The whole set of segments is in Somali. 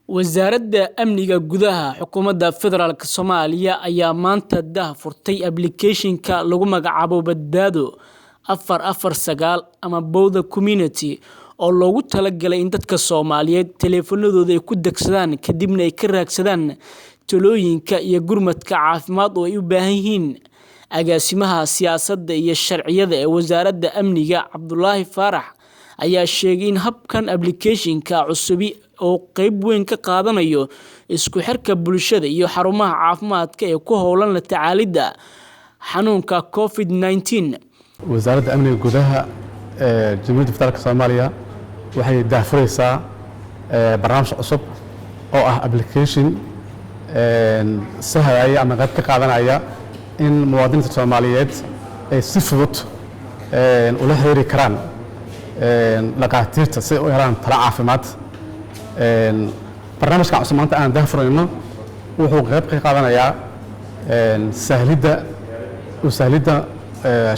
Wasaaradda Amniga Gudaha Xukuumadda Federaalka Soomaaliya ayaa maanta daah furtay application-ka lagu magacaabo Badbaado 449 ama Boda Community, oo loogu talagalay in dadka Soomaaliyeed taleefanadooda ay ku degsadaan, kadibna ay ka raadsadaan talooyinka iyo gurmadka caafimaad oo ay u baahan yihiin. Agaasimaha siyaasadda iyo sharciyada ee Wasaaradda Amniga, Cabdulaahi Faarax, ayaa sheegay in habkan application-ka cusubi oo qeyb weyn ka qaadanayo isku xirka bulshada iyo xarumaha caafimaadka ee ku howlan la tacaalidda xanuunka COVID-19. Wasaaradda Amniga Gudaha ee Jamhuuriyadda Federaalka Soomaaliya waxay daahfuraysaa barnaamij cusub oo ah application sahlaya ama qayb ka qaadanaya in muwaadiniinta Soomaaliyeed ay si fudud ula xiriiri karaan dhaqaatiirta si ay u helaan talo caafimaad. Barnaamijkan cusub maanta aan daahfurayno wuxuu qayb ka qaadanayaa sahlidda u sahlidda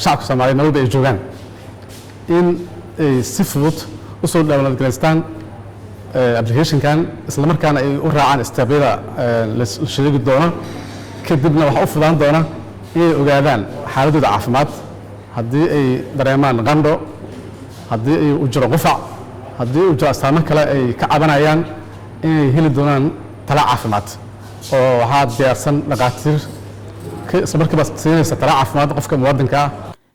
shacabka Soomaaliyeed meel walba ay joogaan in ay si fudud u soo download garaystaan application-kan, isla markaana ay u raacaan step-yada la sheegi doono. Kadibna waxaa u fudaan doona inay ogaadaan xaaladooda caafimaad, haddii ay dareemaan qandho, haddii ay u jiro qufac, haddii uu jiro astaamo kale ay ka cabanayaan, inay heli doonaan talo caafimaad, oo waxaa diyaarsan dhaqaatiir isla markiiba siinaysa talo caafimaad qofka muwaadinka ah.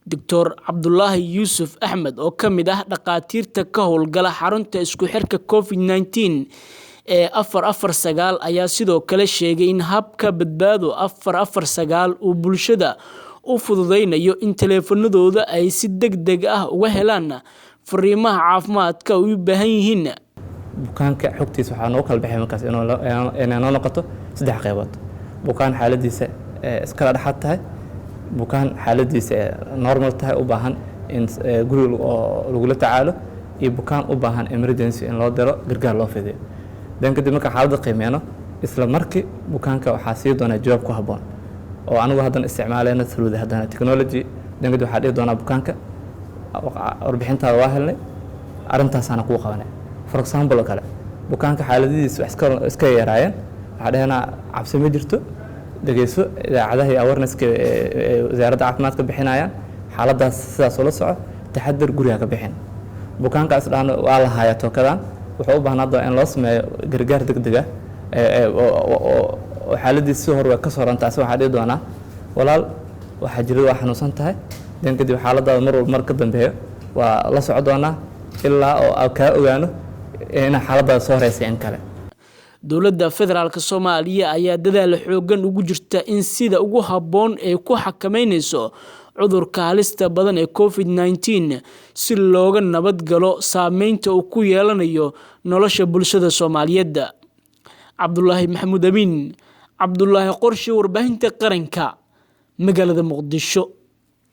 Doctor Cabdulaahi Yuusuf Axmed, oo ka mid ah dhaqaatiirta ka howlgala xarunta isku xirka COVID-19 ee 449, ayaa sidoo kale sheegay in habka Badbaado 449 uu bulshada u fududeynayo in taleefanadooda ay si deg deg ah uga helaan fariimaha caafimaadka ay u baahan yihiin. Bukaanka xogtiisa waxaa noo kala baxay markaas inay noo noqoto saddex qaybood: bukaan xaaladiisa iskala dhexaad tahay, bukaan xaaladiisa normal tahay, u baahan in guriga lagula tacaalo, iyo bukaan u baahan emergency in loo diro, gargaar loo fidiyo. Dan kadib marka xaaladda qiimeyno, isla markii bukaanka waxaa sii doonaa jawaab ku habboon oo anigu haddana isticmaalayna through the haddana technology. Dan kadib waxaa dhihi doonaa bukaanka: "Warbixintaada waa helnay, arrintaasaana kuu qabanay." For example oo kale, bukaanka xaaladihiisa wax iska yaraayeen, waxaa dhehnaa: "Cabsi ma jirto, dhegeyso idaacadaha iyo awareness-ka ee wasaaradda caafimaadka bixinayaan, xaaladdaas sidaas ula soco, taxadar, guriga ka bixin." Bukaankaas dhahno waa la hayaa tookadan, wuxuu u baahnaa doonaa in loo sameeyo gargaar degdeg ah oo xaaladiisa si hore way ka soo rantaasi. Waxaa dhihi doonaa: "Walaal, waxaa jirada waa xanuunsan tahay, dan kadib xaaladaada mar walba mar ka dambeeyo waa la soco doonaa ilaa oo aan kaa ogaano inaa xaaladaada soo horeysay in kale." Dowladda Federaalka Soomaaliya ayaa dadaal xoogan ugu jirta in sida ugu habboon ay ku xakameyneyso cudurka halista badan ee COVID-19, si looga nabad galo saameynta uu ku yeelanayo nolosha bulshada Soomaaliyeed. Cabdulaahi Maxamuud Amiin, Cabdulaahi Qorshe, Warbaahinta Qaranka, magaalada Muqdisho.